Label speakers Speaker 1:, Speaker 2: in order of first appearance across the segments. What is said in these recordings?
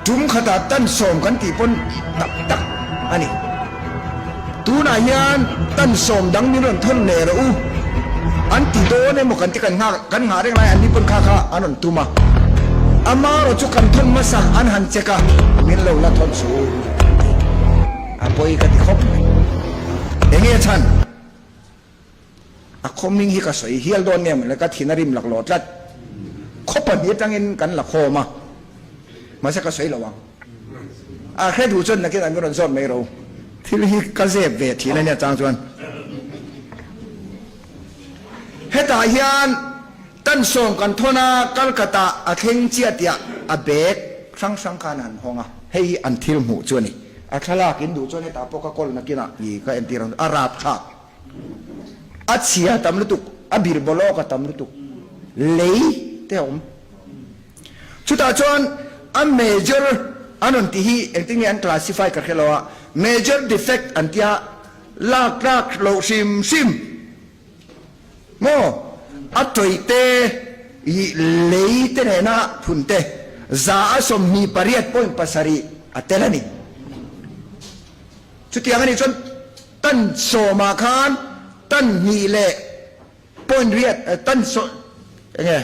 Speaker 1: Tum khatah tan sawm kan tih pawn tak tak a ni. Tunah hian tan sawm dang min rawn thawn leh rawh u an ti dawn emaw kan ti kan nghak kan nghah reng lai an ni pawn kha kha an rawn tum a. Amarawh chu kan thawn hmasa an han check a, min lo la thawn suh u an ti. A pawi ka ti khawp mai. Enge chhan? A khaw hming hi ka sawi hial dawn nge mawle ka thin a rim laklawh tlat. Khaw pahnih atangin kan la khawm a, mahse ka sawi lo ang. A hre duh chuan nakin an rawn zawt mai ro. Thil hi ka zep ve thin a nia chang chuan. Hetah hian tan sawm kan thawn a, Calcutta a thleng chiah tiah a bag hrang hrang khan an hawng a, hei hi an thil hmuh chu a ni. A thlalak in duh chuan hetah pawh ka kawl nakinah ka entir ang, a rapthlak. A chhia tam lutuk, a bir bawlawk a tam lutuk, lei te a awm. Chutah chuan a major an rawn tih hi engtin nge an classify ka hre lo a, major defect an tia lak tlak loh hrim hrim maw a tawih te ih lei te nena phun te 28.7 a tel a ni. Chutiang a nih chuan Tan sawmah khan tan hnih leh point riat tan saw enge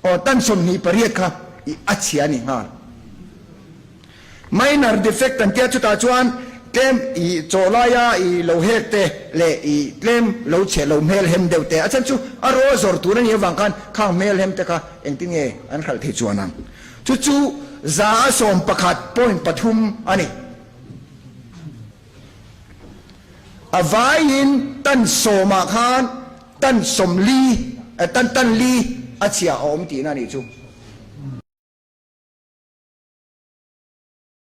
Speaker 1: aw tan 28 kha i a chhia a ni nghal. Minor defect an tia chutah chuan tlem i chaw laia i lo hek te leh i tlem lo chhe lo hmel hem deuh te a chhan chu a raw zawr tur a nih avang khan khang hmel hem te kha engtin nge an hralh thei chuan ang. Chu chu 111.3 a ni. A vaiin tan sawmah khan tan sawmli, tan tan li a chhia a awm tihna a nih chu.